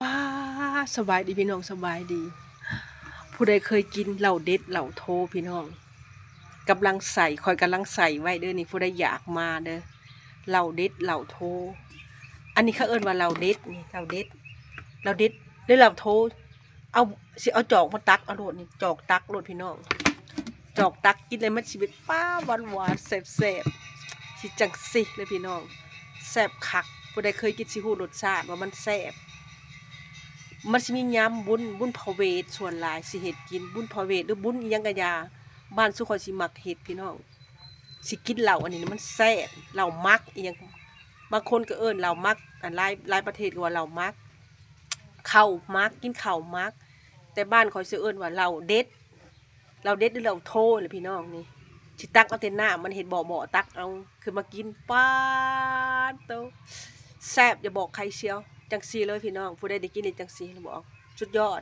ວ້າ ສະບາຍດີພີ່ນ້ອງ ສະບາຍດີ. ຜູ້ໃດເຄີຍກິນເຫຼົ້າເດັດເຫຼົ້າໂທພີ່ນ້ອງ ກຳລັງໃສ່ ຂ້ອຍກຳລັງໃສ່ໄວ້ເດີ້ນີ້ ຜູ້ໃດຢາກມາເດີ້ ເຫຼົ້າເດັດເຫຼົ້າໂທ. ອັນນີ້ເຂົາເອີ້ນວ່າເຫຼົ້າເດັດນີ້ ເຫຼົ້າເດັດ ເຫຼົ້າເດັດ ຫຼືເຫຼົ້າໂທ. ເອົາ ຊິເອົາຈອກມາຕັກເອົາໂລດນີ້ ຈອກຕັກໂລດພີ່ນ້ອງ ຈອກຕັກກິນເລີຍ ມັນຊິແບບ ປ້າ ຫວານໆ ແຊບໆ ຊິຈັ່ງຊີ້ເລີຍພີ່ນ້ອງ ແຊບຄັກ. ຜູ້ໃດເຄີຍກິນຊິຮູ້ລົດຊາດວ່າມັນແຊບ. ມັນຊິມີຍາມບຸນ ບຸນພະເວດ ສ່ວນຫຼາຍຊິເຮັດກິນ ບຸນພະເວດ ຫຼືບຸນອີ່ຫຍັງກະຢ່າ ບ້ານຊຸມຂ້ອຍຊິມັກເຮັດພີ່ນ້ອງ. ຊິກິນເຫຼົ້າອັນນີ້ນະ ມັນແຊບ ເຫຼົ້າໝັກອີ່ຫຍັງ ບາງຄົນກໍເອີ້ນເຫຼົ້າໝັກ ອັນຫຼາຍ ຫຼາຍປະເທດກໍວ່າເຫຼົ້າໝັກ ເຂົ້າໝັກ ກິນເຂົ້າໝັກ ແຕ່ບ້ານຂ້ອຍຊິເອີ້ນວ່າເຫຼົ້າເດັດ ເຫຼົ້າເດັດ ຫຼືເຫຼົ້າໂທແຫຼະພີ່ນ້ອງ. ນີ້ຊິຕັກເອົາແຕ່ນ້ຳມັນ ເຮັດເບາະໆ ຕັກເອົາຂຶ້ນມາກິນ ປາດໂຕ ແຊບຢ່າບອກໃຜຊຽວ. ຈັ່ງຊີ້ເລີຍພີ່ນ້ອງ ຜູ້ໃດໄດ້ກິນນີ້ຈັ່ງຊີ້ແລ້ວບອກ ສຸດຍອດ.